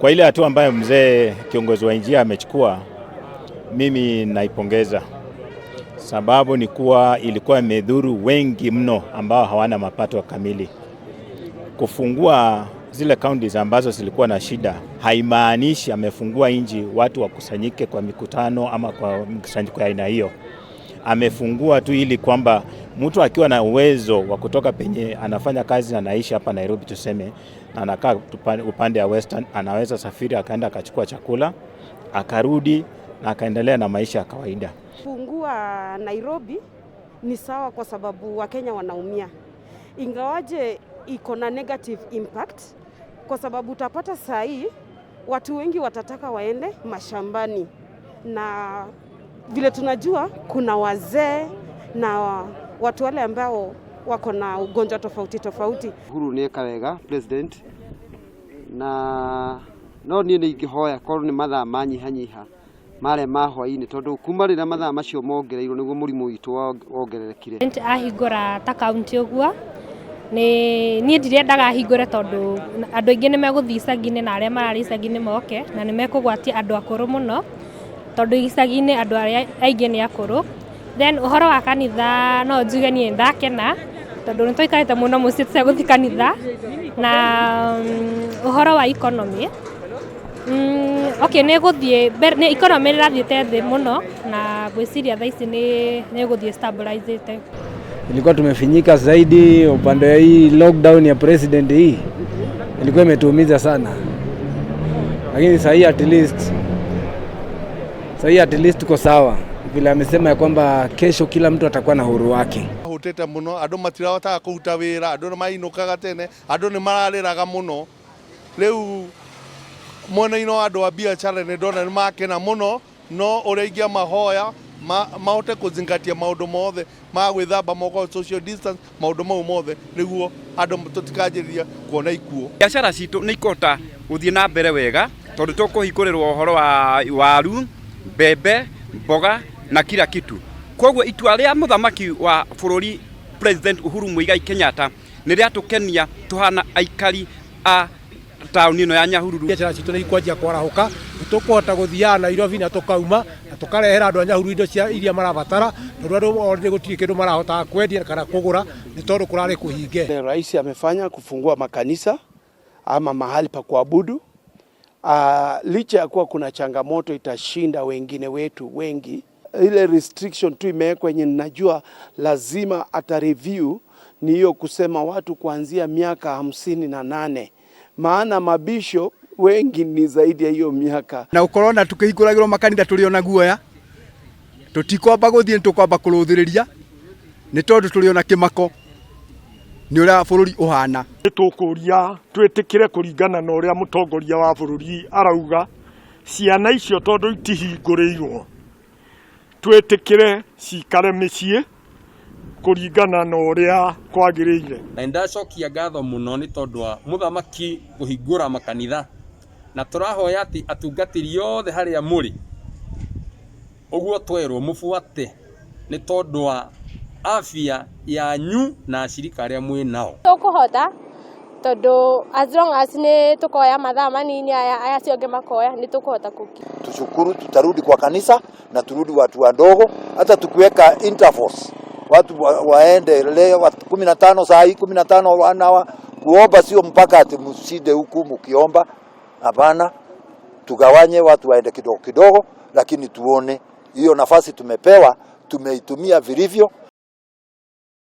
Kwa ile hatua ambayo mzee kiongozi wa nchi amechukua, mimi naipongeza. Sababu ni kuwa ilikuwa imedhuru wengi mno ambao hawana mapato kamili. Kufungua zile counties ambazo zilikuwa na shida haimaanishi amefungua nchi watu wakusanyike kwa mikutano ama kwa mkusanyiko ya aina hiyo. Amefungua tu ili kwamba mtu akiwa na uwezo wa kutoka penye anafanya kazi na anaishi hapa Nairobi tuseme, na anakaa upande wa Western, anaweza safiri akaenda akachukua chakula akarudi na akaendelea na maisha ya kawaida. Fungua Nairobi ni sawa kwa sababu Wakenya wanaumia, ingawaje iko na negative impact, kwa sababu utapata saa hii watu wengi watataka waende mashambani, na vile tunajua kuna wazee na watu wale ambao wako na ugonjwa tofauti tofauti. Uhuru nĩ eka wega president, na no niĩ nĩ ingĩhoya korwo nĩ mathaa manyihanyiha marĩa ma hwaĩ-inĩ, tondũ kuma rĩrĩa mathaa macio mongereirwo nĩguo mũrimũ witũ wongererekire. Ahingũra ta kaunti ũguo, nĩ niĩ ndirendaga ahingũre tondũ andũ aingĩ nĩ megũthiĩ icagi-inĩ na arĩa mararĩ icagi-inĩ moke na nĩ mekũgwatia andũ akũrũ mũno tondũ icagi-inĩ andũ arĩa aingĩ nĩ akũrũ. Then ũhoro wa kanitha no njuge niĩ ndakena tondũ nĩ twaikarĩte mũno mũciĩ tũtegũthiĩ kanitha. Na ũhoro wa economy, okay, nĩ ĩgũthiĩ, nĩ economy nĩ ĩrathiĩte thĩ mũno na ngwĩciria thaa ici nĩ ĩgũthiĩ stabilizĩte. Ilikuwa tumefinyika zaidi upande wa hii lockdown ya president, hii ilikuwa imetuumiza sana, lakini sahii at least tuko sawa, vile amesema ya kwamba kesho kila mtu atakuwa na uhuru wake. Hutite muno, andu matirahotaga kuruta wira, andu ni mainukaga tene, andu ni marariraga muno. Riu mwena-inĩ wa andũ a biacara nĩ ndona nĩ makena mũno, no ũrĩa ingĩamahoya mahote kũzingatia maũndũ mothe ma gwĩthamba moko, social distance, maũndũ mau mothe nĩguo andũ tũtikanjĩrĩria kuona ikuũ. Biacara citũ nĩ ikũhota gũthiĩ na mbere wega tondũ tũkũhingũrĩrwo ũhoro wa waru, mbembe, mboga na kila kitu. Koguo itua rĩa mũthamaki wa bũrũri, President Uhuru Muigai Kenyatta, nĩ rĩatũkenia tũhana aikari a taũni ĩno ya Nyahururu. Biacara citũ nĩ ikwanjia kwarahũka, nĩ tũkũhota gũthiaga Nairobi na tũkauma na tũkarehera andũ a Nyahururu indo cia iria marabatara, tondũ andũ already gũtirĩ kĩndũ marahotaga kwendia kana kũgũra nĩ tondũ kũrarĩ kũhinge. Rais amefanya kufungua makanisa ama mahali pa kuabudu. Licha ya kuwa kuna changamoto itashinda wengine wetu wengi, ile restriction tu imewekwa yenye ninajua lazima ata review ni hiyo kusema watu kuanzia miaka 58, maana mabisho wengi ni zaidi ya hiyo miaka. Na ukorona tukihingũragĩrwo makanitha tũrĩ ona guoya, tũtikwamba gũthiĩ, nĩ tũkwamba kũrũthĩrĩria nĩ tondũ tũrĩ ona kĩmako nĩ ũrĩa bũrũri ũhana. Nĩ tũkũria twĩtĩkĩre kũringana na ũrĩa mũtongoria wa bũrũri arauga, ciana icio tondũ itihingũrĩirwo, twĩtĩkĩre cikare mĩciĩ kũringana na ũrĩa kwagĩrĩire. Na nĩndacokia ngatho mũno nĩ tondũ wa mũthamaki kũhingũra makanitha, na tũrahoya atĩ atungatĩri othe harĩa mũrĩ ũguo twerwo mũbuate nĩ tondũ wa afya yanyu na acirika arĩa mwĩ nao. Tũkũhota tondũ as long as nĩ tũkoya mathaa manini, aya aya acio angĩ makoya, nĩ tũkũhota kũki. Tushukuru, tutarudi kwa kanisa na turudi watu wadogo, hata tukiweka intervals watu waende leo 15, saa hii 15 wana kuomba, sio mpaka ati mside huku mkiomba. Hapana, tugawanye watu waende kidogo kidogo, lakini tuone hiyo nafasi tumepewa tumeitumia vilivyo.